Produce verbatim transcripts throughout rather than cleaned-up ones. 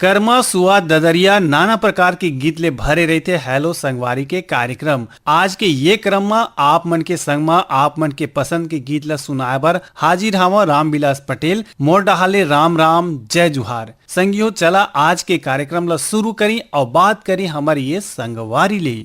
करमा, सुआ, ददरिया, नाना प्रकार के गीत ले भरे रहिथे हेलो संगवारी के कार्यक्रम। आज के ये क्रम म आप मन के संग म आप मन के पसंद के गीत ल सुनाए बर हाजिर हावं रामविलास पटेल। मोर डहार ले राम राम, जय जुहार। संगियो, चला आज के कार्यक्रम ल शुरू करी अउ बात करी हमर ये संगवारी ले।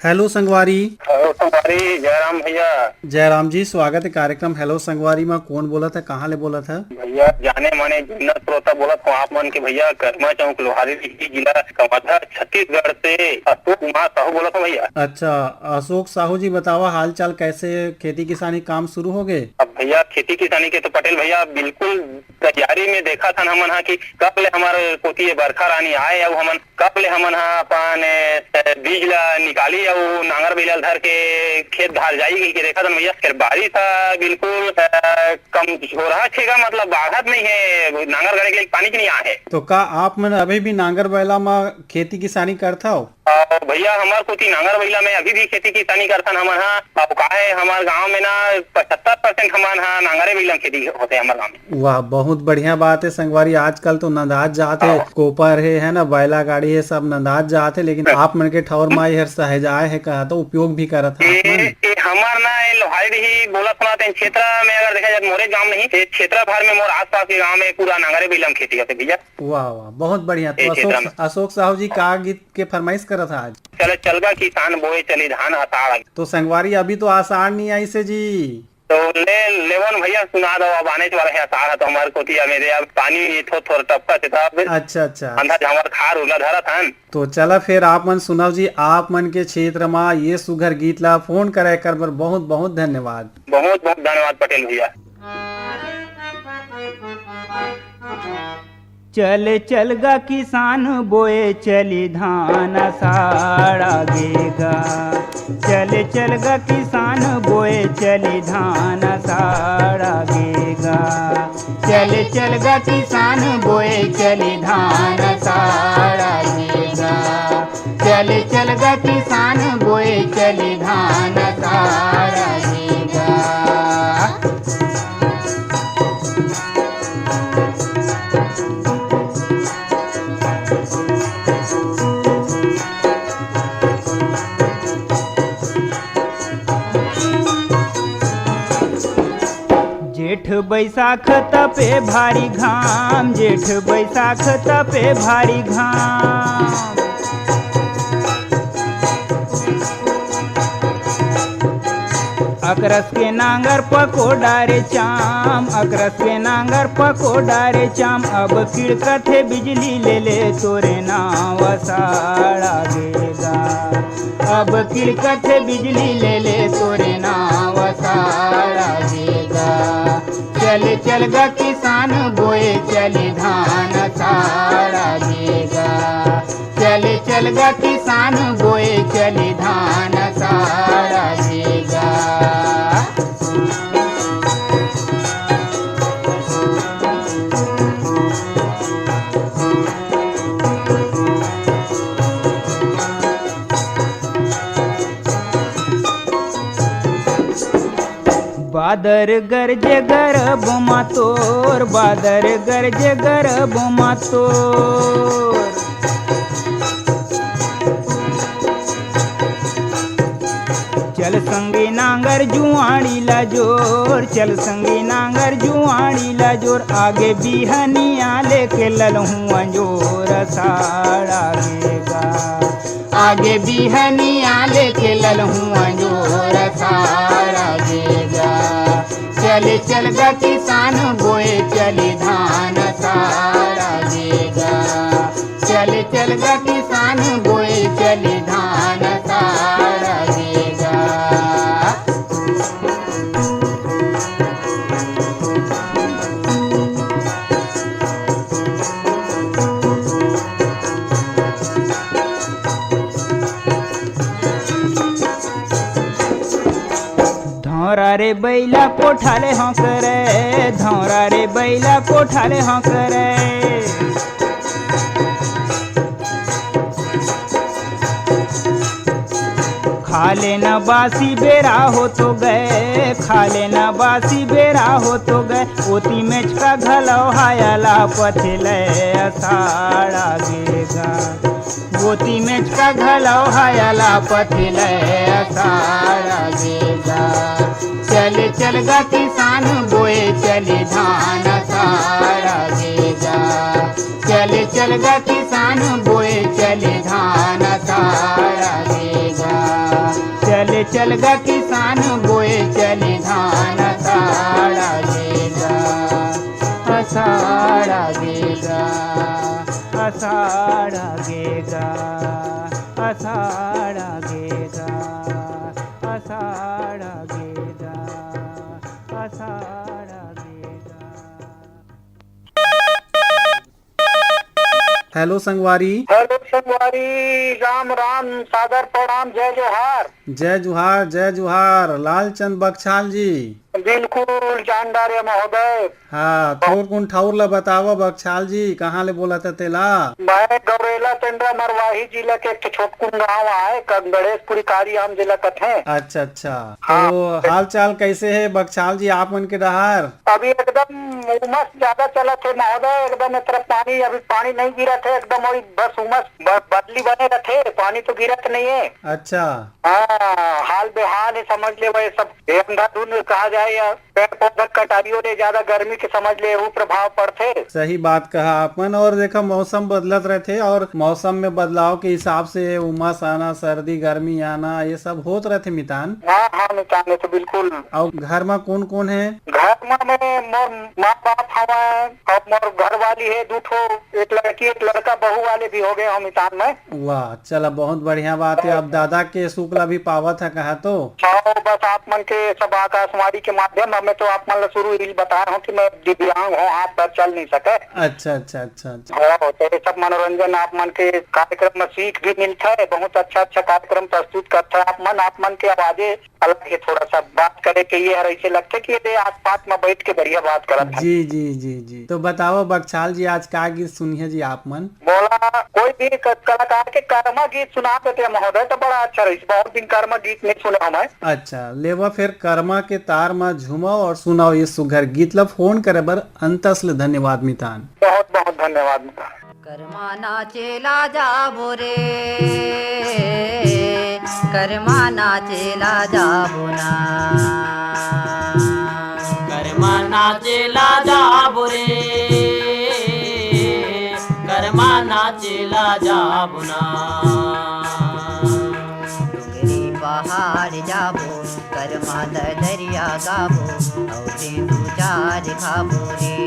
हेलो संगवारी। हेलो संगवारी, जयराम भैया। जयराम जी, स्वागत है कार्यक्रम हेलो संगवारी में। कौन बोलत है, कहाँ ले बोलत है? भैया, जाने माने जुन्ना श्रोता बोलत हूँ आप मन के भैया, करमा चौक, लोहारी डिग्री, जिला कवर्धा, छत्तीसगढ़ से अशोक कुमार साहू बोलत हूँ भैया। अच्छा, अशोक साहू जी, बतावा हाल चाल, कैसे खेती किसानी काम शुरू हो गए? अब भैया, खेती किसानी के तो पटेल भैया बिल्कुल तैयारी में देखत हन हमन हा कि कब ले हमर कोती ये बरखा रानी आए अउ हमन कब ले हमन हा अपन, ए, बीज ला निकाली अउ नांगर बइला ल धर के खेत खार जाई कहिके देखत हन भैया। फेर बारिश हा बिल्कुल, ए, कम झोरहा छेगा, मतलब बाढ़त नहीं है, नांगर गड़े के लिए पानी की नहीं आ है। तो का आप मन अभी भी नांगर बैला म खेती किसानी करथव? अ, भैया, हमर कोती नांगर बइला में अभी भी खेती किसानी करथन हमन हा। अउ का है, हमर गांव में ना पचहत्तर परसेंट हमन हा नांगरे बइला में खेती होथे हमर गांव में। वाह, बहुत बढ़िया बात है संगवारी। आजकल तो नंदात जात है, हाँ। कोपर है, है ना, बैला गाड़ी है, सब नंदात जात है, लेकिन हाँ। आप मन के ठौर माई हर सहजाए है कहा तो उपयोग भी करत है आप मन। ए, ए, हमर ना ए लोहारी ही बोलत सुनात है क्षेत्र में अगर देखा जाए तो मोरे गांव नहीं, ए क्षेत्र भर में मोर आसपास के गांव में पूरा नांगरे बइला में खेती होथे भैया। वाह, वाह, बहुत बढ़िया। तो ए क्षेत्र अशोक, में। अशोक साहू जी का गीत के फरमाइश करत है आज? चले चलगा किसान बोए चली धान आषाढ़ आ गे। तो संगवारी, अभी तो आषाढ़ नहीं आइसे जी। तो ले, लेवन भैया सुना दो, अब आने वाला है आषाढ़, तो हमारे कोती मेरे अब पानी थो-, थोड़ा टपका से था, अब अच्छा, अच्छा। अंधा झामर खार उला धरत हन। तो चला फिर आप मन सुनाओ जी, आप मन के क्षेत्र मा ये सुघर गीत ला फोन करे कर बर बहुत बहुत धन्यवाद। बहुत बहुत धन्यवाद पटेल भैया। चल चल गा किसान बोए चली धान आषाढ़ आ गे गा। चल चल गा किसान बोए चली धान आषाढ़ आ गे गा। चल चल गा किसान बोए चली धान आषाढ़ आ गे गा। चल चल गा किसान बोए चली धान आषाढ़ आ गे गा। जेठ बैसाख तपे भारी घाम, जेठ बैसाख तपे भारी घाम। अकरस के नांगर पको डारे चाम, अकरस के नांगर पको डारे चाम। अब किड़कथे बिजली ले ले तोरे नाव आषाढ़ आ गे गा। अब किड़कथे बिजली ले ले तोरे नाव आषाढ़ आ गे गा। चल चल गा किसान बोए चली धान आषाढ़ आ गे गा। चल चल गा किसान बोए चली धान आषाढ़ आ गे गा। बादर गरजे गरब मा तोर, बादर गरजे गरब मा तोर। चल संगी नांगर जुआड़ी ला जोर, चल संगी नांगर जुआड़ी ला जोर। आगे बिहनिया लेके ललहूँ अंजोर आषाढ़ आ गे गा। आगे बिहनिया लेके ललहूँ अंजोर आषाढ़ आ गे गा। चल चल गा किसान बोए चली धान आषाढ़ आ गे गा। चल चल गा किसान बोए चली धान आषाढ़ आ गे गा। धौरा रे बैला कोठा ले हौंक रे, धौरा रे बैला कोठा ले हौंक रे। खा खा लेना बासी बेरा हो तो गए, खा लेना बासी बेरा हो तो गए, ओती मेचका घलव हायला पथिले असाड़ा गेगा। ओती मेचका घलव हायला पथिले असाड़ा गेगा। चल चल गा किसान बोए चली धान असाड़ा गेगा। चल चल गा किसान बोए चली धान असाड़ा गेगा। चल चल गा किसान बोए चली धान असाड़ा गेगा। असाड़ा गेगा। असाड़ा गेगा। असाड़ा गेगा। असाड़ा गेगा। असाड़ा गेगा। हेलो संगवारी। हेलो संगवारी, राम राम, सादर प्रणाम, जय जोहार। जय जोहार, जय जोहार, लालचंद बकछाल जी। बिल्कुल जान डारे महोदय। हाँ, थोरकुन ठौर ला बतावा बकछाल जी, कहाँ ले बोलत हे तेला? मैं गौरेला टेंडरा मरवाही जिला के एक ठो छोटकुन गांव आए, क-, गणेशपुरी कारियाम जिला कथे। अच्छा, अच्छा। हाँ। तो हाल चाल कैसे हे बकछाल जी आप मन के डहार? अभी एकदम उमस ज्यादा चलत हे महोदय, एकदम ए तरफ पानी, अभी पानी नहीं गिरत हे, एकदम वही बस उमस ब-, बदली बने रथे, पानी तो गिरत नहीं है। अच्छा। हाँ, हाल बेहाल है, समझ ले वही सब, ये अंधाधुंध कहा जाए या पेड़ पौधा कटाइयो ले ज्यादा गर्मी के समझ ले, वो प्रभाव पड़थे। सही बात कहा आपन। और देखा, मौसम बदलत रहथे और मौसम में बदलाव के हिसाब से उमस आना, सर्दी गर्मी आना, ये सब होत रहथे मितान। हाँ, हाँ, मितान, ये तो बिल्कुल। और घर में कौन कौन है? घर में मैं, मोर माँ बाप हवय और मोर घर वाली है, दू ठो, एक लड़की, एक लड़का, बहू वाले भी हो गए हम मितान में। वाह, चला, बहुत बढ़िया बात है। अब दादा के सुख ला भी पावत है कहा तो। हाँ, बस आप मन के सब आकाशवाणी के माध्यम, मैं तो आप मन ला शुरू ही बताया हूँ कि मैं दिव्यांग हूँ, हाथ पैर चल नहीं सके। अच्छा, अच्छा, अच्छा, अच्छा। हाँ, तो ये सब मनोरंजन आप मन के कार्यक्रम में सीख भी मिलता है, बहुत अच्छा अच्छा कार्यक्रम प्रस्तुत करता है आप मन। आप मन के आवाजे अलग है थोड़ा सा, बात करे के ये हर ऐसे लगते कि ये आसपास में बैठ के बढ़िया बात करत है। जी, जी, जी, जी। तो बताओ बकछाल जी, आज का गीत सुनिए जी आप मन? बोला, कोई भी क-, कलाकार के कर्मा गीत सुना देते हैं महोदय, तो बड़ा अच्छा रही। बहुत दिन कर्मा गीत नहीं सुना हूँ मैं। अच्छा, लेवा फिर कर्मा के तार मा झूमव और सुनव ये सुघर गीत ला। फोन करे बर अंतस ले धन्यवाद मितान। बहुत बहुत धन्यवाद मितान। कर्मा नाचे ला जाबो रे, कर्मा नाचे ला जाबो ना। कर्मा नाचे ला जाबो रे, कर्मा नाचे ला जाबो ना। डोंगरी पहाड़ जाबो, कर्मा ददरिया गाबो, अउ तेंदू चार खाबो रे।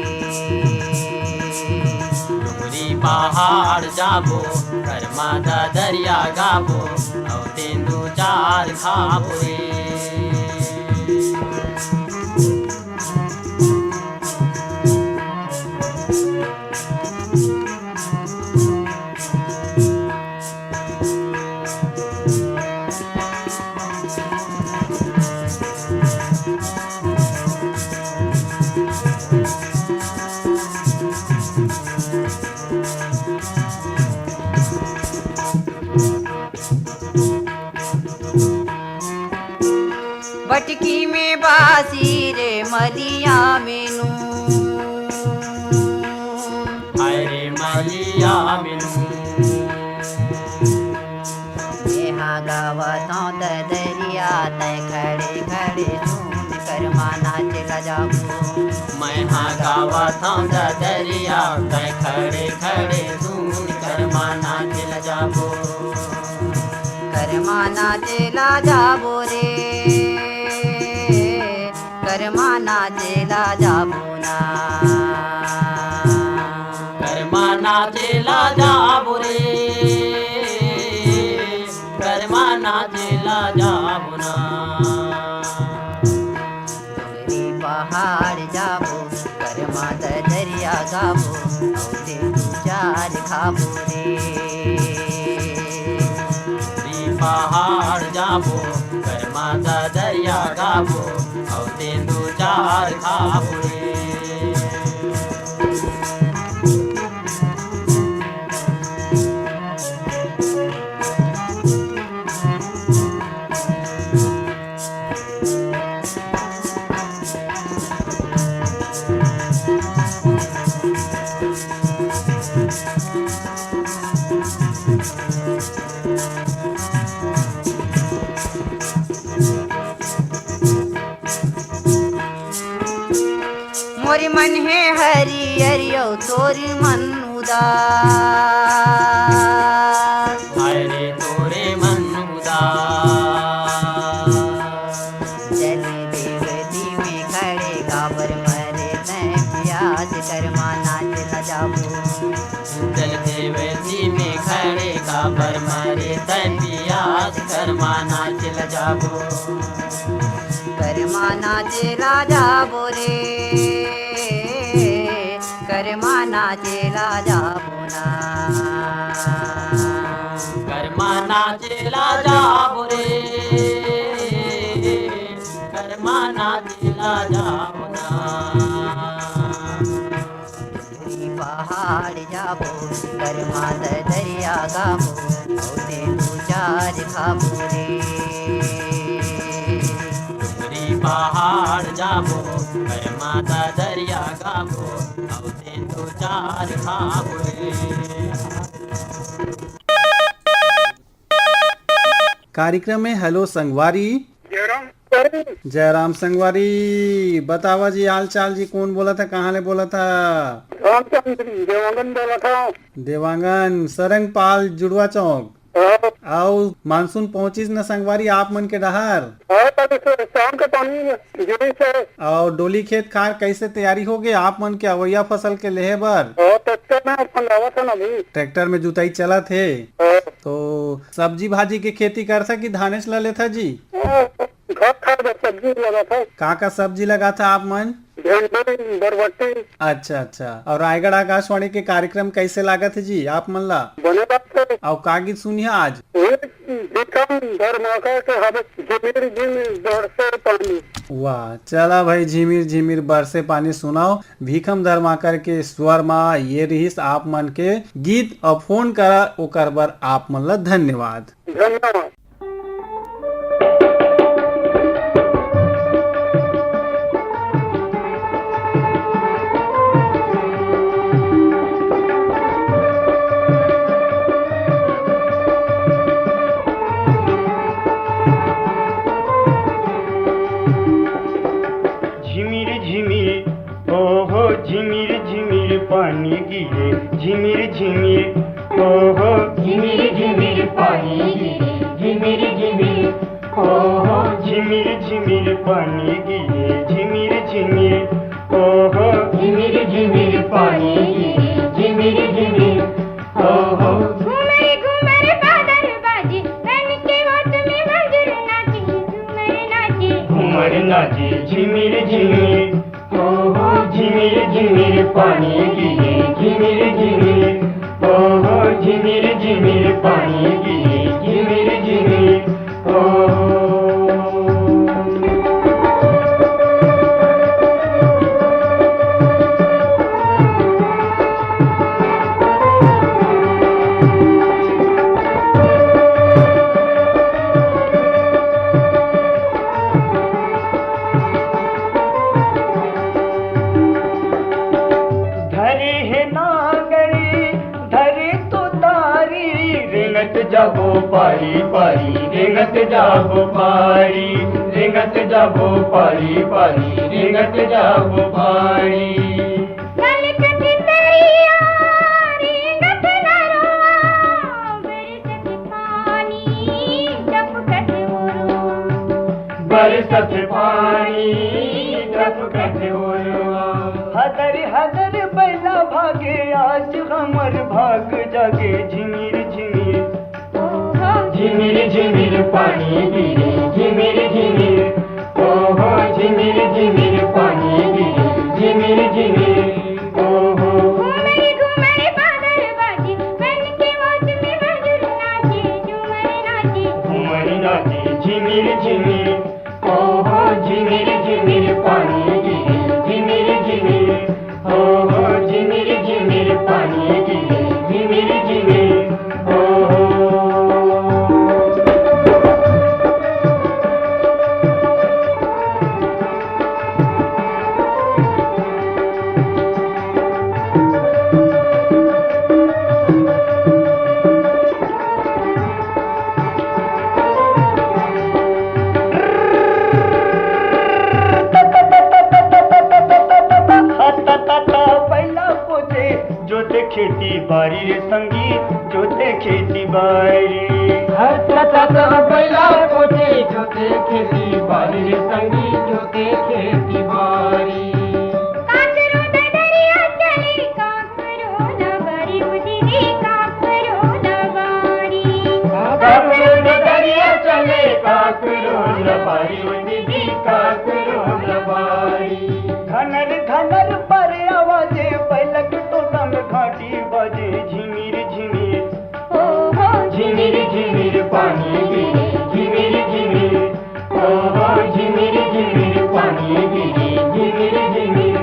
डोंगरी पहाड़ जाबो, कर्मा ददरिया गाबो, अउ तेंदू चार खाबो रे। बटकी में बासी रे मलिया में नून। हाय रे मलिया में नून। मेहा गावत हौं ददरिया, तै खड़े खड़े सुन, कर्मा नाचे ला जाबो। मेहा गावत हौं ददरिया, तै खड़े खड़े सुन, कर्मा नाचे ला जाबो। कर्मा नाचे ला जाबो रे, कर्मा नाचे ला जाबो ना। कर्मा नाचे ला जाबो रे, कर्मा नाचे ला जाबो ना। डोंगरी पहाड़ जाबो, कर्मा ददरिया गाबो, अउ तेंदू चार खाबो रे। डोंगरी पहाड़ जाबो, कर्मा ददरिया गाबो, अउ तेंदू चार खाबो रे। मन हे हरियर अउ तोर मन उदास। हाय रे तोरे मन उदास। जल देवती में खड़े काबर मरे तैं पियास, करमा नाच ल जाबो। जल देवती में खड़े काबर मरे तैं पियास, करमा नाच ल जाबो। करमा नाच ल जाबो रे, करमा नाच ल जाबो ना। करमा नाच ल जाबो रे, करमा नाच ल जाबो ना। पहाड़ जाबो, करमा दरिया गाबो, अउ तें दू चार खाबो रे। पहाड़ जाबो, करमा दरिया गाबो, अउ तें दू चार खाबो रे। कार्यक्रम में हेलो संगवारी। जयराम संगवारी। जयराम संगवारी, बतावा जी, हाल चाल जी, कौन बोला था, कहाँ ले बोला था? रामचंद्र देवांगन बोला था। देवांगन, सरंग पाल, जुड़वा चौक। हाँ। अउ मानसून पहुंचिस न संगवारी आप मन के डहार? हाँ, तब इस शाम के पानी गिरी से। अउ डोली खेत खार कैसे तैयारी हो गे आप मन के अवैया फसल के लेहे बर? हाँ, ट्रैक्टर में अपन लावा था ना अभी। ट्रैक्टर में जुताई चलत हे। हाँ। तो सब्जी भाजी के खेती करथा कि धानेच ल लेथा जी? हाँ, घर खाए बर सब्जी लगाथा। का का सब्जी लगाथा आप मन? भिंडी, बरबट्टी। अच्छा, अच्छा। अउ रायगढ़ आकाशवाणी के कार्यक्रम कैसे लागत हे जी आप मन ला? बने बात हे। अउ का गीत सुनिहा आज? वही भीखम धर्माकर के हवे, झिमिर झिमिर बरसे पानी। वाह, चला भाई, झिमिर झिमिर बरसे पानी सुनाओ। भीखम धर्माकर के स्वर मा ये रिहिस आप मन के गीत। अउ फोन करा ओकर बर आप मन ला धन्यवाद। धन्यवाद। झिमिर झिमिर, ओ हो, झिमिर झिमिर पानी गिरे, झिमिर झिमिर, ओ हो। झिमिर झिमिर पानी गिरे, झिमिर झिमिर, ओ हो। झिमिर झिमिर पानी गिरे, झिमिर झिमिर, ओ हो। झिमिर झिमिर पानी गिरे, झिमिर झिमिर, ओ हो। घुमर घुमर बादर बाजे, बन के ओट में भंजुर नाचे, झूमर नाचे। घुमर नाचे, झिमिर झिमिर, ओ हो, झिमिर झिमिर पानी गिरे, झिमिर झिमिर। ओ हो, झिमिर झिमिर पानी गिरे, झिमिर झिमिर। ओ हो। धरे हे नांगरी, धरे तो तारी, रेंगत जाबो पारी पारी, रेंगत जाबो पारी, रेंगत जाबो पारी पारी, रेंगत जाबो पारी। चल कति तरिया, रेंगत नरवा, बरसत पानी टपकत ओरवा। बरसत पानी टपकत ओरवा। हदर हदर बैला भागे, आज हमर भाग जागे। झिमिर झिमिर, ओहो। झिमिर झिमिर पानी गिरे, झिमिर झिमिर, ओहो। झिमिर झिमिर पानी गिरे, झिमिर झिमिर, ओहो। घुमर घुमर बादर बाजे, बन के ओट में भंजुर नाचे, झूमर नाचे। घुमर नाचे, झिमिर झिमिर, ओहो। झिमिर झिमिर पानी गिरे, झिमिर झिमिर, ओहो। झिमिर झिमिर पानी गिरे, झिमिर झिमिर, ओहो। बारी रे संगी जोते खेती बारी। हर तक बैला कोते जोते खेती बारी रे संगी जोते खेती बारी। काकरो न दरिया चले, काकरो न बारी, उजली काकरो न बारी। काकरो न दरिया चले, काकरो न बारी, उजली काकरो न बारी। घनर घनर पर आवाजे, बैलक टोटा में घाटी बाजे, झिमिर झिमिर। ओ हो, झिमिर झिमिर पानी गिरे, झिमिर झिमिर। ओ हो, झिमिर झिमिर पानी गिरे, झिमिर झिमिर।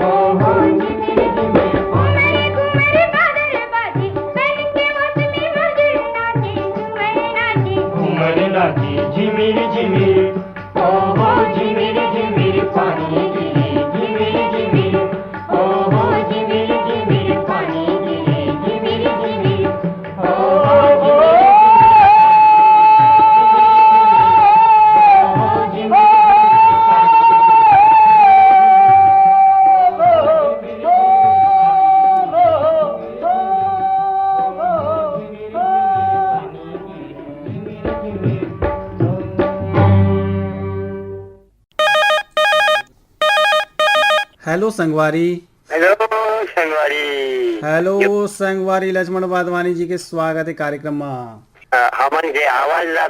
ओ हो, झिमिर झिमिर पानी। घुमर घुमर बादर बाजे, बन के मौसमी मधुर नाचे, झूमर नाचे। घुमर नाचे, झिमिर झिमिर। ओ हो, झिमिर झिमिर पानी गिरे, झिमिर झिमिर। ओ हो, झिमिर झिमिर पानी गिरे, झिमिर झिमिर। ओ हो, झिमिर झिमिर। हेलो संगवारी। हेलो संगवारी। हेलो संगवारी लक्ष्मण वाधवानी जी के स्वागत हे कार्यक्रम म। अ, हमन के आवाज ला,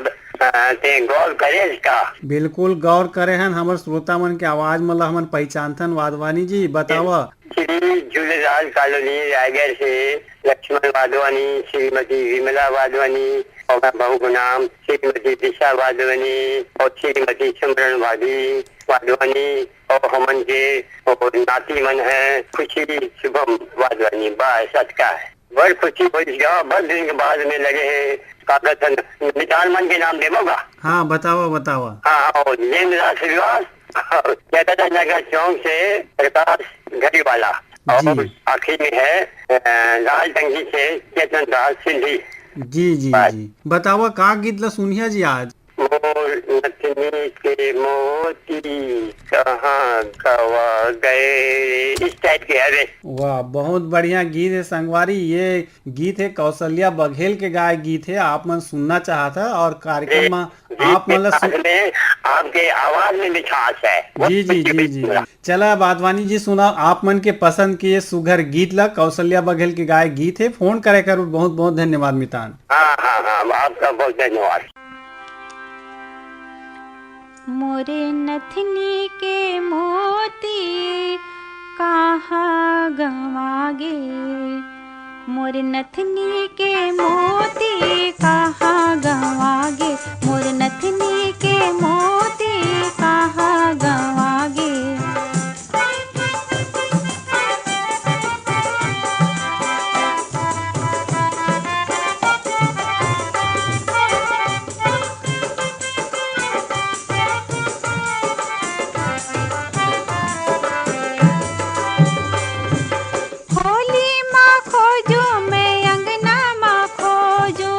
अ, ते गौर करे का? बिल्कुल गौर करे हन, हमर श्रोता मन के आवाज मन ला हमन पहिचानथन। वाधवानी जी, बतावा। श्री झूलेलाल कॉलोनी रायगढ़ से लक्ष्मण वाधवानी, श्रीमती विमला वाधवानी और मैं बहू के नाम श्रीमती दिशा वाधवानी और श्रीमती सिमरन वाधी वाधवानी और हमन के और नाती मन है खुशी शुभम वाधवानी। बस अतका है। बड़ खुशी होइस गा, बड़ दिन के बाद में लगे हे। का कथन, मितान मन के नाम देबो गा? हाँ, बतावा, बतावा। हाँ, और जितेंद्र श्रीवास, जगत नगर चौक से प्रकाश घड़ीवाला, और जी। आखिर में है, अ, लाल टंकी से चेतन दास सिंधी। जी, जी, बस। जी। बतावा, का गीत ला सुनिया जी आज? मोर नथनी के मोती कहाँ गवा गए, इस टाइप के हवे। वाह, बहुत बढ़िया गीत हे संगवारी। ये गीत हे कौशल्या बघेल के गाय गीत हे, आप मन सुनना चाहत ह और कार्यक्रम जी, में जी, आप मन ला सु- मिठास में, आपके आवाज में मिठास है। जी, जी, जी, जी। चला वाधवानी जी, सुना आप मन के पसंद के ये सुघर गीत ला, कौशल्या बघेल के गाय गीत हे। फोन करे कर बहुत बहुत धन्यवाद मितान। हाँ, हाँ, हाँ, आपका बहुत धन्यवाद। मोरे नथनी के मोती कहाँ गवा गे? मोरे नथनी के मोती कहाँ गवा गे? मोरे नथनी के मोती कहाँ गवा गे? होली मा खोजू, मैं अंगना मा खोजू।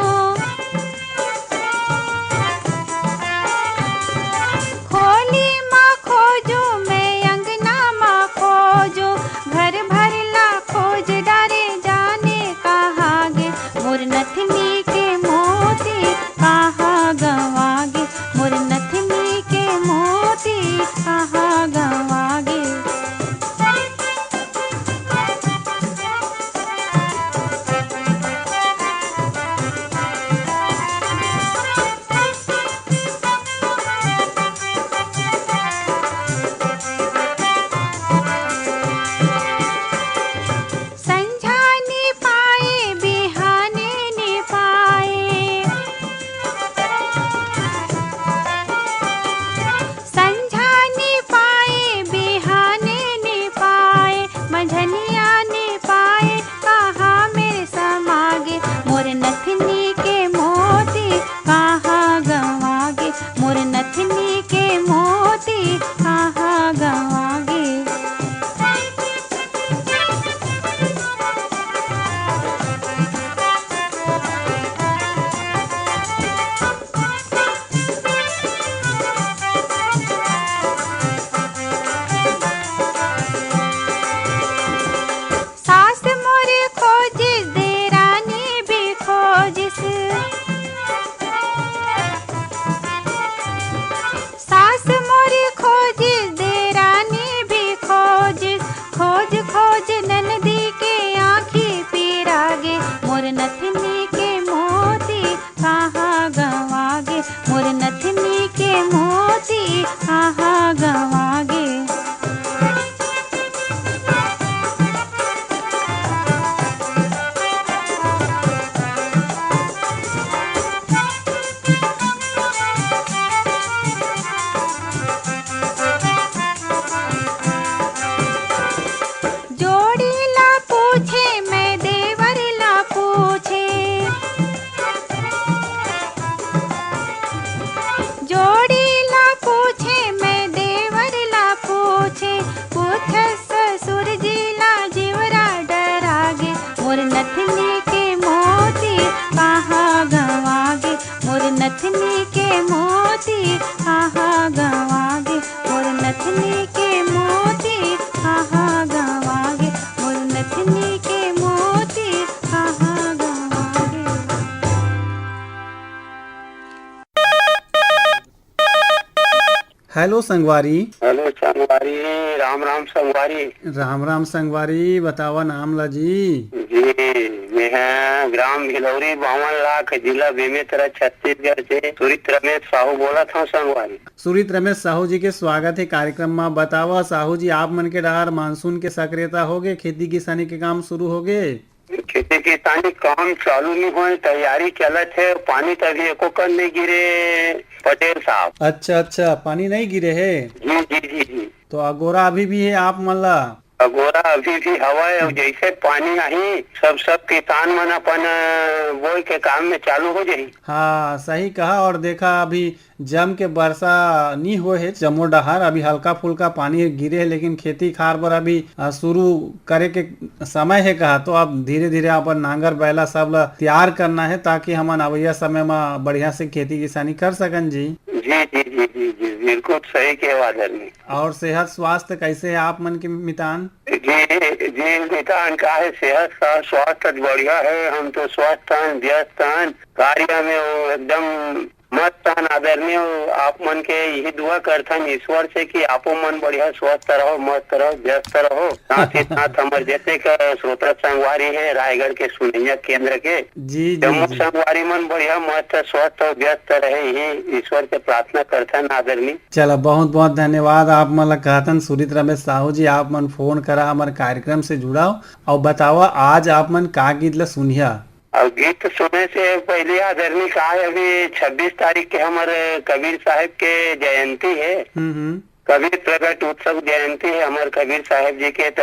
हेलो संगवारी। हेलो संगवारी, राम राम संगवारी। राम राम संगवारी, बतावा नाम ला जी। जी, मैं ह ग्राम भिलौरी बावन लाख, जिला बेमेतरा, छत्तीसगढ़ से सुरित रमेश साहू बोलत हूँ संगवारी। सुरित रमेश साहू जी के स्वागत हे कार्यक्रम मा। बतावा साहू जी, आप मन के डहार मानसून के सक्रियता होगे, खेती किसानी के काम शुरू होगे? खेती किसानी काम चालू नहीं होए, तैयारी चलत हे, पानी तो अभी एको कन नहीं गिरे पटेल साहब। अच्छा, अच्छा, पानी नहीं गिरे हे? जी, जी, जी, जी। तो अगोरा अभी भी हे आप मन ला? अगोरा अभी भी हवय, अउ जैसे पानी आही, सब, सब किसान मन अपन, अ, बोए के काम में चालू हो जाही। हाँ, सही कहा। और देखा, अभी जम के बरसा नी होए हे जम्मो डहार, अभी हल्का फुल्का पानी गिरे हे, लेकिन खेती खार बर अभी, अ, शुरू करे के समय हे कहा, तो अब धीरे-धीरे अपन नांगर बैला सब ला तैयार करना हे, ताकि हमन अवइया समय म बढ़िया से खेती किसानी कर सकन जी। जी, जी, जी, जी, जी, बिल्कुल सही कहे आदरणीय। और सेहत स्वास्थ्य कैसे हे आप मन के मितान? जी, जी, मितान का हे, सेहत सा-, स्वास्थ्य बढ़िया हे, हम तो स्वस्थ हन, व्यस्त हन, कार्य में वो एकदम मस्त हन आदरणीय, आप मन के यही दुआ करथन ईश्वर से कि आपो मन बढ़िया स्वस्थ रहो, मस्त रहो, व्यस्त रहो। साथ ही साथ हमर जतेक श्रोता संगवारी हे रायगढ़ के सुनैया केंद्र के, जी, जी, जम्मो जी। संगवारी मन बढ़िया मस्त स्वस्थ अउ व्यस्त रहे, यही ईश्वर से प्रार्थना करथन आदरणीय। चला, बहुत बहुत धन्यवाद आप मन ला कहथन सुरित रमेश साहू जी, आप मन फोन करा हमर कार्यक्रम से जुड़ाव अउ बतावा आज आप मन का गीत ला सुनिया? अब गीत सुने से पहले आदरणीय का है, अभी छब्बीस तारीख के हमर कबीर साहब के जयंती है, हम्म, हम्म। कबीर प्रगट उत्सव जयंती है हमर कबीर साहब जी के, त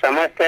समस्त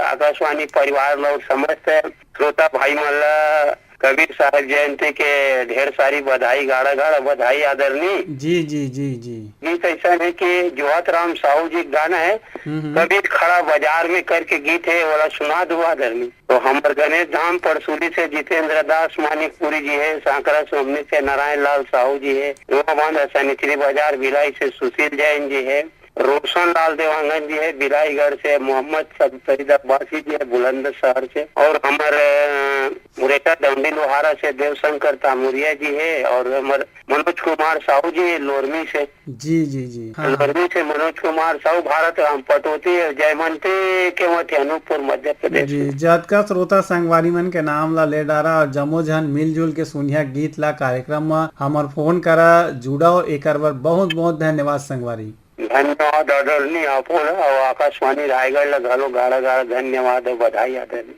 आकाशवाणी परिवार ला और समस्त श्रोता भाई मन ला कबीर साहब जयंती के ढेर सारी बधाई, गाड़ा गाड़ा बधाई आदरणीय। जी, जी, जी, जी। गीत ऐसा है कि जोहत राम साहू जी के गाना है, हम्म, हम्म। कबीर खड़ा बाजार में करके गीत है, वाला सुना दो आदरणीय। तो हमर गणेश धाम परसुली से जितेंद्र दास मानिकपुरी जी है, सांकरा सोमनी से नारायण लाल साहू जी है, नवा बांधा सनिचरी बाजार भिलाई से सुशील जैन जी है, रोशन लाल देवांगन जी है, बिलाईगढ़ से मोहम्मद सब-, सईद अब्बासी जी है, बुलंदशहर से, और हमर, अ, मुरेटा डंडी लोहारा से देवशंकर तामुरिया जी है, और हमर मनोज कुमार साहू जी है, लोरमी से। जी, जी, जी। हाँ, हाँ। लोरमी से मनोज कुमार साहू, भारत राम पटोती और जयमंती के मध्य अनूपपुर, मध्य प्रदेश जी, से। जतका श्रोता संगवारी मन के नाम ला ले डारा और जम्मो झन मिलजुल के सुनिया गीत ला कार्यक्रम म हमर फोन करा जुड़ाव, एकर बर बहुत बहुत धन्यवाद संगवारी। धन्यवाद आदरणीय, आप मन अउ आकाशवाणी रायगढ़ ला घलो गाड़ा गाड़ा धन्यवाद अउ बधाई आदरणीय।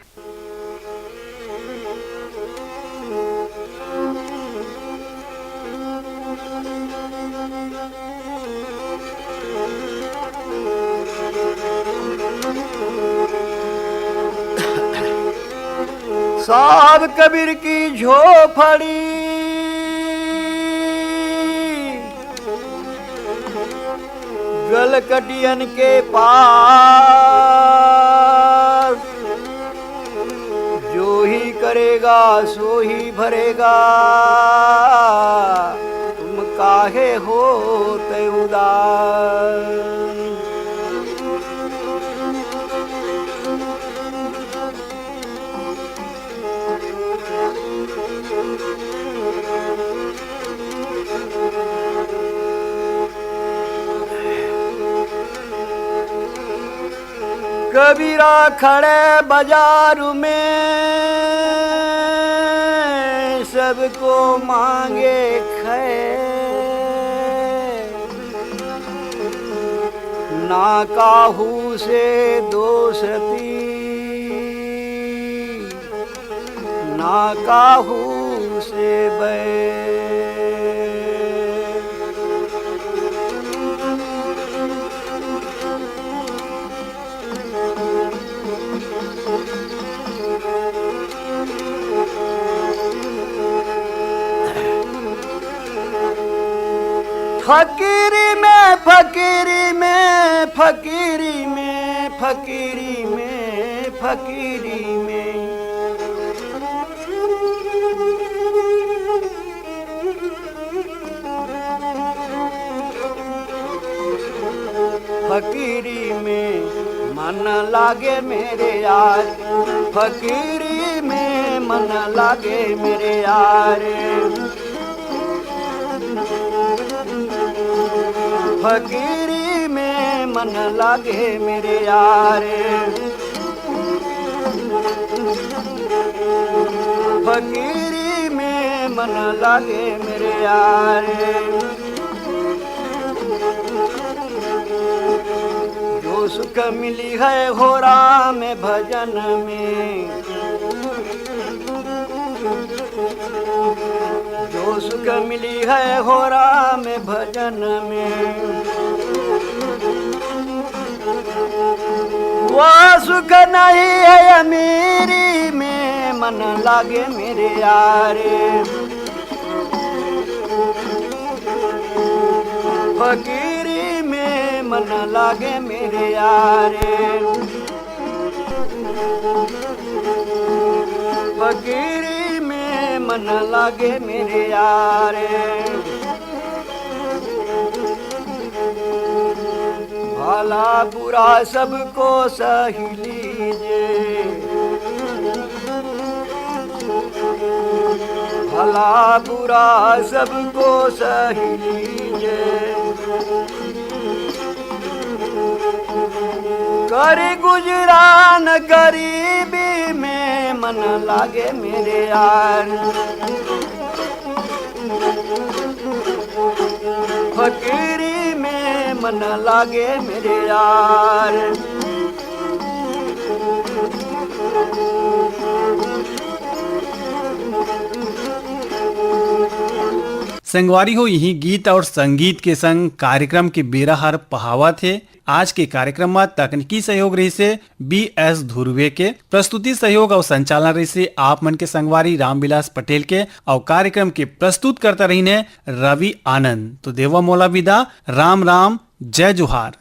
साहब कबीर की झोपड़ी, गलकटियन के पास, जो ही करेगा सो ही भरेगा, तुम काहे होते उदास। कबीरा खड़े बाजार में सबको मांगे खैर, ना काहू से दोस्ती, ना काहू से बैर। फकीरी में, फकीरी में, फकीरी में, फकीरी में, फकीरी में। फकीरी में मन लागे मेरे यार, फकीरी में मन लागे मेरे यार। फकीरी में मन लागे मेरे यार, फकीरी में मन लागे मेरे यार। जो सुख मिली है हो राम भजन में, जो सुख मिली है हो राम भजन में, वह सुख नहीं है अमीरी में मन लागे मेरे यार। फकीरी में मन लागे मेरे यार, फकीरी में मन लागे मेरे यार। भला बुरा सबको सही लीजे, भला बुरा सबको सही लीजे। कर गुजरान गरीबी में मन लागे मेरे यार, फकीरी में मन लागे मेरे यार। संगवारी हो, यही गीत और संगीत के संग कार्यक्रम के बेरा हर पहावत हे। आज के कार्यक्रम म तकनीकी सहयोग रहिसे बी एस धुर्वे के, प्रस्तुति सहयोग और संचालन रहिसे आप मन के संगवारी रामविलास पटेल के, और कार्यक्रम के प्रस्तुतकर्ता रहिने रवि आनंद। तो देवा मोला विदा, राम राम, जय जोहार।